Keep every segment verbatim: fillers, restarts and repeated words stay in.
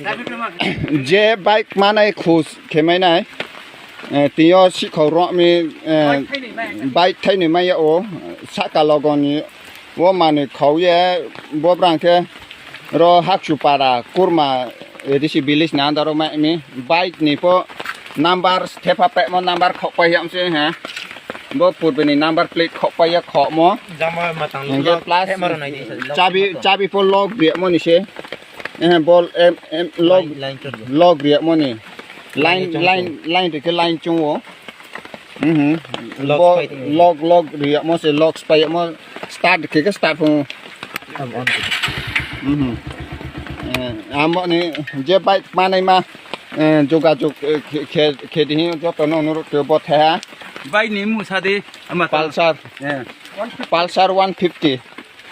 Je bike manai khus khemai nai, eh, tio sikhau rokni, eh, bike thainwi maya o, saka logoni o manwi khau ye, bo brang khe ro Haksu para kurma, eh, risi village ni under o mai mi bike ni pho number thepa pekmo number khok pai yam se ha, bo purbe ni number plate khok pai ya khokmo. Jama matang hingke lo plus thema rw nai di, lo chabi, thema rw. Chabi pho lock riya mo ni se. Eh, bol em, em, log, line, line chongo. Log riya mo ni. Line, line chongo. Line, line rikhe line chongo. Mhm. Log bo, spike ni. Log, log riya mo se, log spike mo start khe khe start phung. Am on. Mhm. Eh, amo ni je bike manai ma, eh, jogajog, eh, khe, khe, khe di hin joto no nuru ke bo the ha. Bike ni musa de ama ta. Pulsar. Eh. Pulsar one fifty.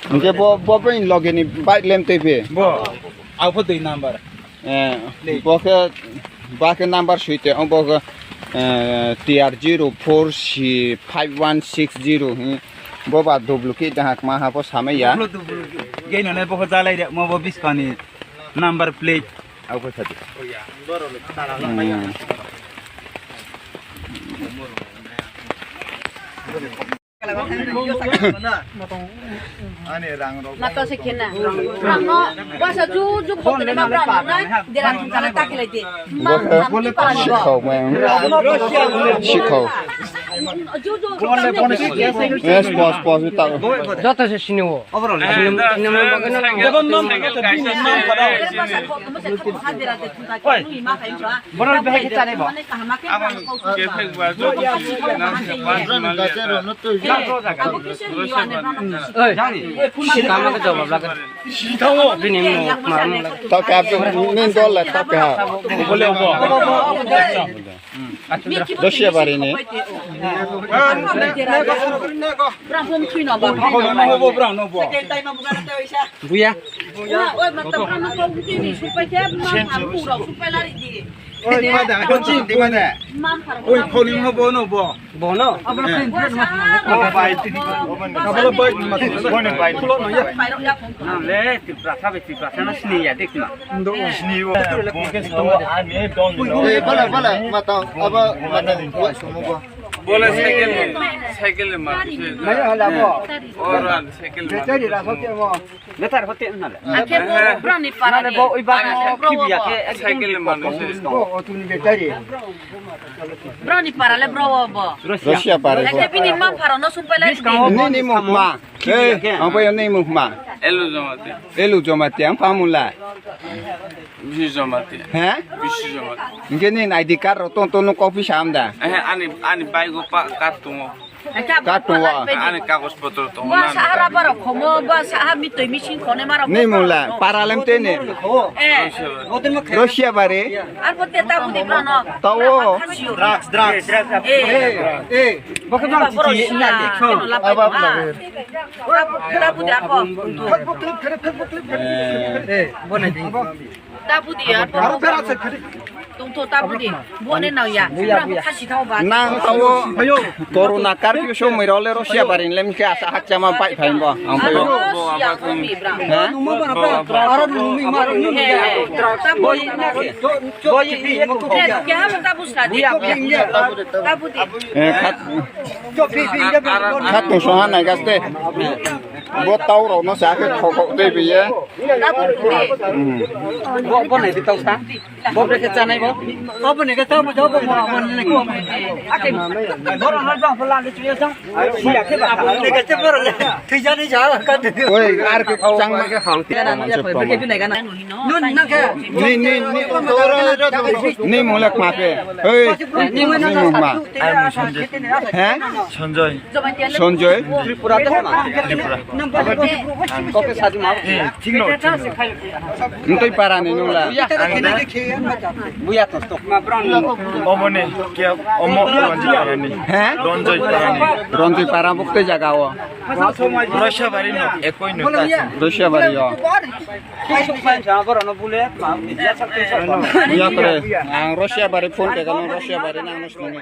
Hingke bo, bo, bo in loge ni bike lem tei phi. Bo, au pho dui number. Eh, dui. Bo khe, ba khe number sui te, bo khe, eh, T R zero four C five one six zero, hmm. Bo ba duplicate da hak ma ha pho samai ya. Duplicate. Gei no ne bo khe jalai re, mo bo biskani number plate. Au pho sadi. Hmm. Mato se kena. Brang no, wasa ju ju khotene ma brang no nai, dera thum kala ta khelai de. Ma, ma, ma, ma, ma. Sikhau, man. Sikhau. Ju ju khotene. Yes, boss, boss, ta. Joto se sini wo. Sini, sini mo bagwi no. Dera thum kala ta khelai de. Oi. Borok bahai khe chanai bo? Abang kefek ba joto sini nang se pas mali ta. Oi, kama khe jawab laga. Bini mo ma mo laga. Tao kap ni dol la tao kap. Bole bo. Dosia bari ni. Brang phone thui no ba. Brang no bo, brang no bo. Buya. Oi, mata brang no ko tini supai khe ma pharu rok supai lari di. Oi, mada, oi, mada. Oi, khoni ho bo no bo. Bo no. Abo bai. Abo bai. Bo ne bai. Kulo no ya. Na le, Tripura sa be Tripura sa na sini ya dik na. Ndo sini wo. Ani don. Oi, bala, bala, mata, abo mata. Oi, sumo bo. Bola cycle, cycle ma. Maya hala bo. Ora cycle ma. Teri ra so ke mo. Letar hote na le. Akhe bo brani para ni. Bo oi ba mo kibia ke cycle ma no se. Bo o tuni de teri. Brani para le bro bo. Russia para. Akhe bini ma para no sumpai la. Ni ni mo ma. Hey, ang pa ni mo ma. Elu jomate. Elu jomate ang pa mula. Bisi joma tiya. He? Bisi joma tiya. Hingke nini I D card rok tong tong no copy sam da? Eh, ani, ani bike o pa card tongo. Card tongo. Ani kagoj potro tongo. Wa sahara baro khomo, wa saha mitoi mising khone maro. Ni mula, paralem tene. Eh. Russia bari. Ar bote tabu di brano. Tawo. Drugs, drugs. Eh. Eh. Bokhe bang boro sina de. Aba bla. Tabu, tabu di ako. Eh, bonai di. Tabu di ako. Tongtho tabu di. Bone nang ya. Buya, buya. Khasi thao ba. Nang tawo. Corona curfew somoi role Russia bari lem khe asa hakchama pai phai bo. Ang payo. Russia ko mi bra. Ha? Aro numi ma numi. Tabu di. Tabu di. Buya, buya. Tabu di. Eh, khat. Khat tong song ha nai gaste. Bo tau rok no sa khe khok khok tei biye. Bo, bo nai di tau sa. Bo bre khe chanai bo. Abo ni khe tau bo, bo, bo, bo ni khe. Ake, bo ro no jong phola ni chuya jong. Siya khe ba. Abo ni khe te bo ro le. Thijani ja ka de. Oi, ar khe chang ma khe khang. Nun na khe. Ni, ni, ni. Ni mo lek ma khe. Hei, ni mo ma. He? Sanjay. Sanjay? Tripura. Tripura. Kok ke sadi mau. Eh, thik no, thik no. Ntoi para ni nung la. Buya to to. Omo ni, kya, omo Ranjit para ni. He? Ranjit para ni. Ranjit para bukte jaga o. Russia bari no, ekoi no ta. Russia bari o. Buya kore. Ang Russia bari phone te kano Russia bari nang no sini.